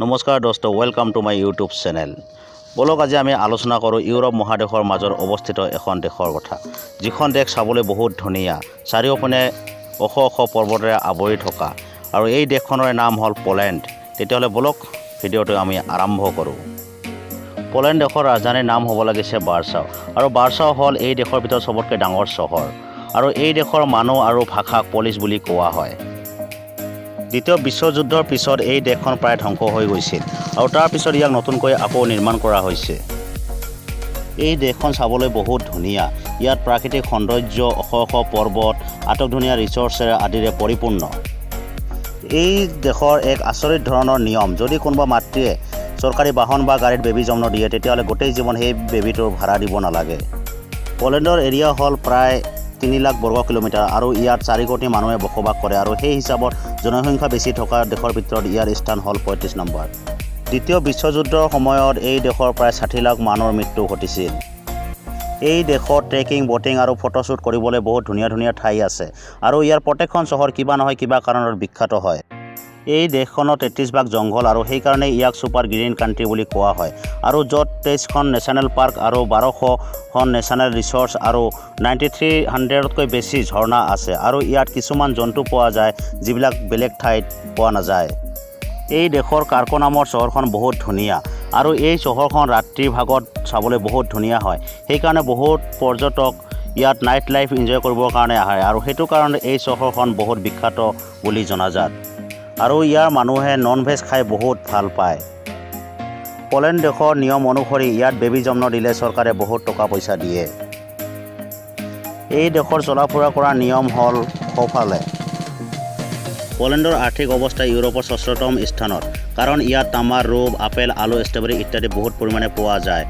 নমস্কাৰ দোস্ত, welcome to my YouTube channel. ব'লক, আজি আমি আলোচনা কৰোঁ ইউৰোপ মহাদেশৰ মাজত অৱস্থিত এখন দেশৰ কথা, যিখন দেশ চাবলৈ বহুত ধুনীয়া, চাৰিওপিনে ওখ ওখ পৰ্বতেৰে আৱৰি থকা আৰু এই দেশখনৰে নাম হ'ল পলেণ্ড। তেতিয়াহ'লে ব'লক, ভিডিঅ'টো আমি আৰম্ভ কৰোঁ। পলেণ্ড দেশৰ ৰাজধানীৰ নাম হ'ব লাগিছে বাৰ্চাও আৰু বাৰ্চাও হ'ল এই দেশৰ ভিতৰত চবতকৈ ডাঙৰ চহৰ আৰু এই দেশৰ মানুহ আৰু ভাষাক পলিছ বুলি কোৱা হয়। দ্বিতীয় বিশ্বযুদ্ধৰ পিছত এই দেশখন প্ৰায় ধ্বংস হৈ গৈছিল আৰু তাৰ পিছত ইয়াক নতুনকৈ আকৌ নিৰ্মাণ কৰা হৈছে। এই দেশখন চাবলৈ বহুত ধুনীয়া। ইয়াত প্ৰাকৃতিক সৌন্দৰ্য, ওখ ওখ পৰ্বত, আটকধুনীয়া ৰিচৰ্টছেৰে আদিৰে পৰিপূৰ্ণ। এই দেশৰ এক আচৰিত ধৰণৰ নিয়ম, যদি কোনোবা মাতৃয়ে চৰকাৰী বাহন বা গাড়ীত বেবী জন্ম দিয়ে, তেতিয়াহ'লে গোটেই জীৱন সেই বেবীটোৰ ভাড়া দিব নালাগে। পলেণ্ডৰ এৰিয়া হ'ল প্ৰায় 3 লাখ বৰ্গ কিলোমিটাৰ আৰু ইয়াত 4 কোটি মানুহে বসবাস কৰে আৰু সেই হিচাপত জনসংখ্যা বেছি থকা দেশৰ ভিতৰত ইয়াৰ স্থান হ'ল 35 নম্বৰ। দ্বিতীয় বিশ্বযুদ্ধৰ সময়ত এই দেশৰ প্ৰায় 60 লাখ মানুহৰ মৃত্যু ঘটিছিল। এই দেশত ট্ৰেকিং, ব'টিং আৰু ফটোশ্বুট কৰিবলৈ বহুত ধুনীয়া ধুনীয়া ঠাই আছে আৰু ইয়াৰ প্ৰত্যেকখন চহৰ কিবা নহয় কিবা কাৰণত বিখ্যাত হয়। এই দেশখনত 33 ভাগ জংঘল আৰু সেইকাৰণে ইয়াক ছুপাৰ গ্ৰীণ কাণ্ট্ৰি বুলি কোৱা হয় আৰু য'ত 23খন নেশ্যনেল পাৰ্ক আৰু 1200খন নেশ্যনেল ৰিচৰ্টছ আৰু 9300তকৈ বেছি ঝৰ্ণা আছে আৰু ইয়াত কিছুমান জন্তু পোৱা যায়, যিবিলাক বেলেগ ঠাইত পোৱা নাযায়। এই দেশৰ কাৰ্কো নামৰ চহৰখন বহুত ধুনীয়া আৰু এই চহৰখন ৰাত্ৰিৰ ভাগত চাবলৈ বহুত ধুনীয়া হয়। সেইকাৰণে বহুত পৰ্যটক ইয়াত নাইট লাইফ এনজয় কৰিবৰ কাৰণে আহে আৰু সেইটো কাৰণে এই চহৰখন বহুত বিখ্যাত বুলি জনাজাত আৰু ইয়াৰ মানুহে নন ভেজ খাই বহুত ভাল পায়। পলেণ্ড দেশৰ নিয়ম অনুসৰি ইয়াত বেবী জন্ম দিলে চৰকাৰে বহুত টকা পইচা দিয়ে। এই দেশৰ চলা ফুৰা কৰাৰ নিয়ম হ'ল সোঁফালে। পলেণ্ডৰ আৰ্থিক অৱস্থা ইউৰোপৰ ষষ্ঠতম স্থানত, কাৰণ ইয়াত তামা, ৰূপ, আপেল, আলু, ষ্ট্ৰবেৰী ইত্যাদি বহুত পৰিমাণে পোৱা যায়।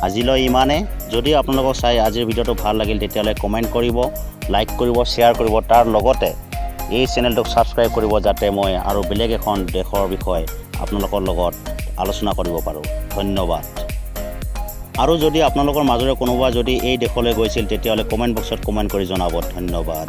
আজিলৈ ইমানে। যদি আপোনালোকক চাই আজিৰ ভিডিঅ'টো ভাল লাগিল, তেতিয়াহ'লে কমেণ্ট কৰিব, লাইক কৰিব, শ্বেয়াৰ কৰিব, তাৰ লগতে এই চেনেলটোক ছাবস্ক্ৰাইব কৰিব, যাতে মই আৰু বেলেগ এখন দেশৰ বিষয়ে আপোনালোকৰ লগত আলোচনা কৰিব পাৰোঁ। ধন্যবাদ। আৰু যদি আপোনালোকৰ মাজৰে কোনোবা যদি এই দেশলৈ গৈছিল, তেতিয়াহ'লে কমেণ্ট বক্সত কমেণ্ট কৰি জনাব। ধন্যবাদ।